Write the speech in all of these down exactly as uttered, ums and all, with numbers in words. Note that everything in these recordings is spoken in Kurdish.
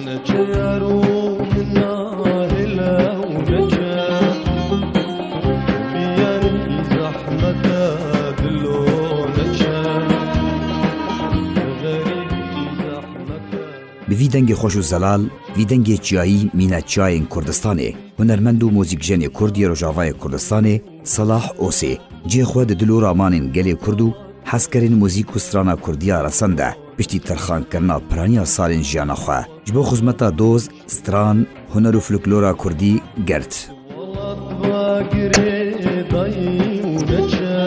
Neçe yaro min nahêle û neçe, biyanî zehmete dilo neçe, xerîbî zehmete. Bi vî dengê xweş û zelal, vî dengê çiyayî mîna çiyayên Kurdistanê, hunermend û muzîkjenê Kurd yê Rojavayê Kurdistanê, Salah Osê, cihê xwe di dil û ramanên gelê Kurd û hezkerên muzîk û strana Kurdiya resen de, piştî terxankirina piraniya salên jiyana xwe, ji bo xizmeta doz, stran, huner û folklora Kurdî girt. Welat va girê dayî û neçe,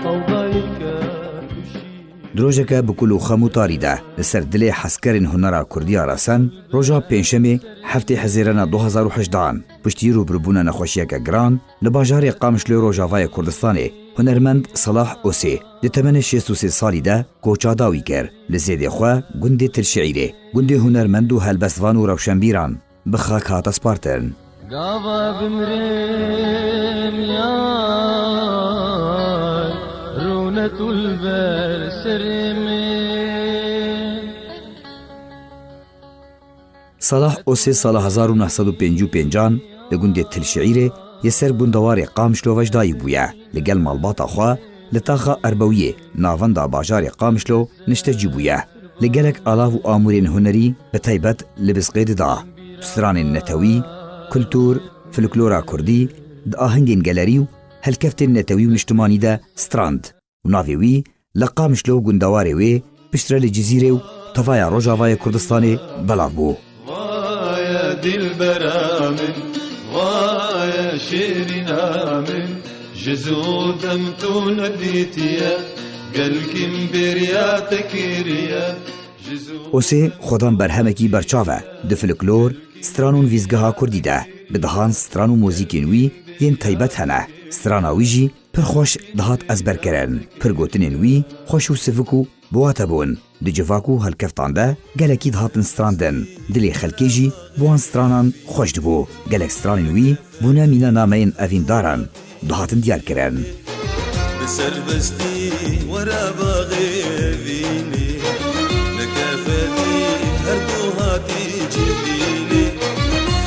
ew dayîke tûşî. Di rojeke bi kul û xem û tarî de, li ser dilê hezkerên hunera Kurdiya resen, roja Pêncşemê, heftê Hezêrena du hezar û hejdehan, piştî rûbirûbûna nexweşiyeke giran, li bajarê Qamişloyê Rojavayê Kurdistanê, hunermend Salah Osê, di temenê şêst û sê salî de koça dawî kir. Li zêdê xwe gundê Tilşeîrê, gundê hunermend û helbestvan û rewşenbîran, bi xak hate spartin. Gava bimrêm yar, rûne tu li ber serê min. Salah Osê sala hezar û neh sed û pêncî û pêncan li gundê Tilşeîrê yê ser gundewarê Qamişlo ve ji dayî bûye. Li gel malbata xwe li taxa Erbewiyê, navenda bajarê Qamişlo, niştecî bûye. Li gelek alav û amûrên hunerî, bi taybet li Bizqê dida. Stranên netewî, kultur, folklora kurdî, di ahengên gelerî û helkeftên netewî û niştimanî de strand. Û navê wî li Qamişlo û gundewarê wê, piştre li Cizîrê û tevaya Rojavayê Kurdistanê belav bû. Vaye dilbera min, vaye şêrîna min, ji zû dem tu nedîtiye, gelkî min bêriya te kiriye, ji zû. Osê xwedan berhemekî berçav e di folklor, stran û nivîsgeha kurdî de. Bi dehan stran û muzîkên wî yên taybet hene. Strana wî jî pir xweş dihat ezberkirin. Pir gotinên wî xweş û sivik û bi wate bûn. Di civak û helkeftan de gelekî dihatin strandin. Dilê xelkê jî bi wan stranan xweş dibû. Gelek stranên wî bûne mîna nameyên evîndaran, dihatin diyarkirin. Bi serbestî were baxê evînê, li kefetî her du hatî civînê,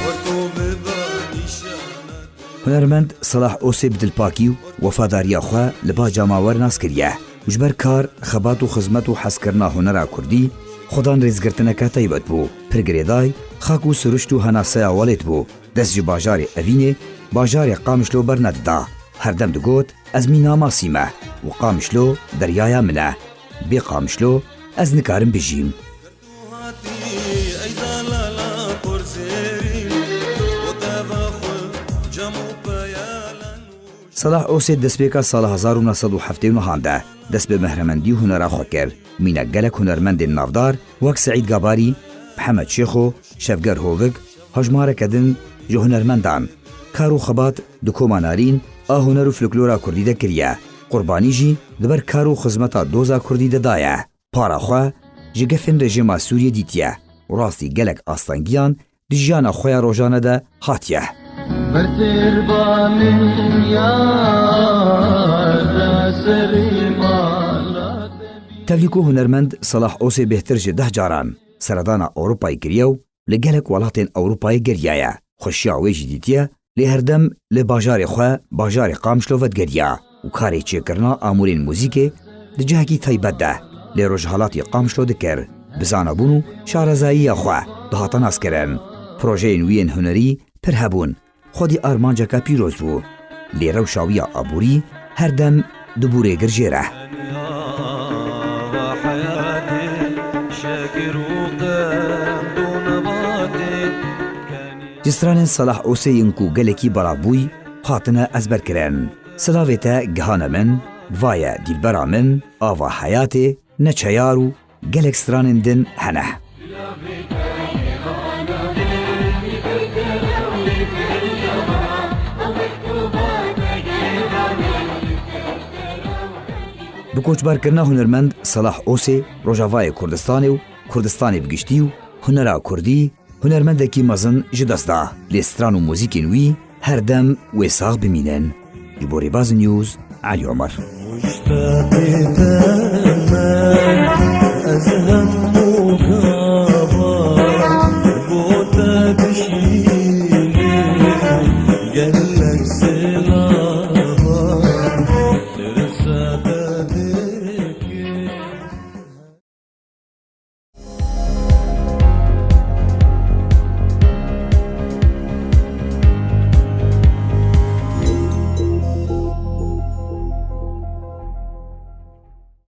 wek ku biba nîşana. Hunermend Salah Osê bi dilpakî û wefadariya xwe li ba cemawer nas kiriye û ji ber kar, xebat û xizmet û hezkirina hunera kurdî, xwedan rêzgirtineke taybet bû. Pir girêday xak û siruşt û henaseya welêt bû. Dest ji bajarê Evînê, bajarê Qamişlo bernedida. Herdem digot, "Ez mîna masî me û Qamişlo deryaya min e. Bê Qamişlo ez nikarim bijîm." Salah Osê destpêka sala hezar û neh sed û heftê û nehan de dest bi mehremendî û hunera xwe kir. Mîna gelek hunermendên navdar wek Seîd Gabarî, Mihemed Şêxo, Şevger Hovik, hejmareke din ji hunermendan, kar û xebat di koma Narîn a huner û folklora kurdî de kiriye. Qurbanî jî li ber kar û xizmeta doza kurdî de daye. Para xwe ji gefên rejîma Sûriyê dîtiye û rastî gelek astengiyan di jiyana xwe ya rojane de hatiye. Bertêr ba min yar, serê mala te bî. Tevlî ku hunermend Salah Osê bêhtir ji deh caran seredana Ewropayê kiriye û li gelek welatên Ewropayê geriyaye, xweşiya wê jî dîtiye, lê herdem li bajarê xwe, bajarê Qamişlo vedigeriya û karê çêkirina amûrên muzîkê di cihekî taybet de li rojhilatê Qamişlo dikir. Bi zanabûn û şarezayiya xwe dihate naskirin. Projeyên wî yên hunerî pir hebûn. Xwedî armanceke pîroz bû. Lê rewşa wî ya aborî her dem dibû rêgir jê re. Ji stranên Salah Osê yên ku gelekî belav bûyî, hatine ezberkirin. Silavê te gihane min, vaye dîlbera min, ava heyatê, neçeyar û gelek stranên din hene. Bi koçberkirina hunermend Salah Osê, Rojavayê Kurdistanê û Kurdistanê bi giştî û hunera kurdî, hunermendekî mezin ji dest da. Lê stran û muzîkên wî her dem wê sax bimînin. Ji bo Rêbaz News, Elî Omer. Muştaqê te me, ez hem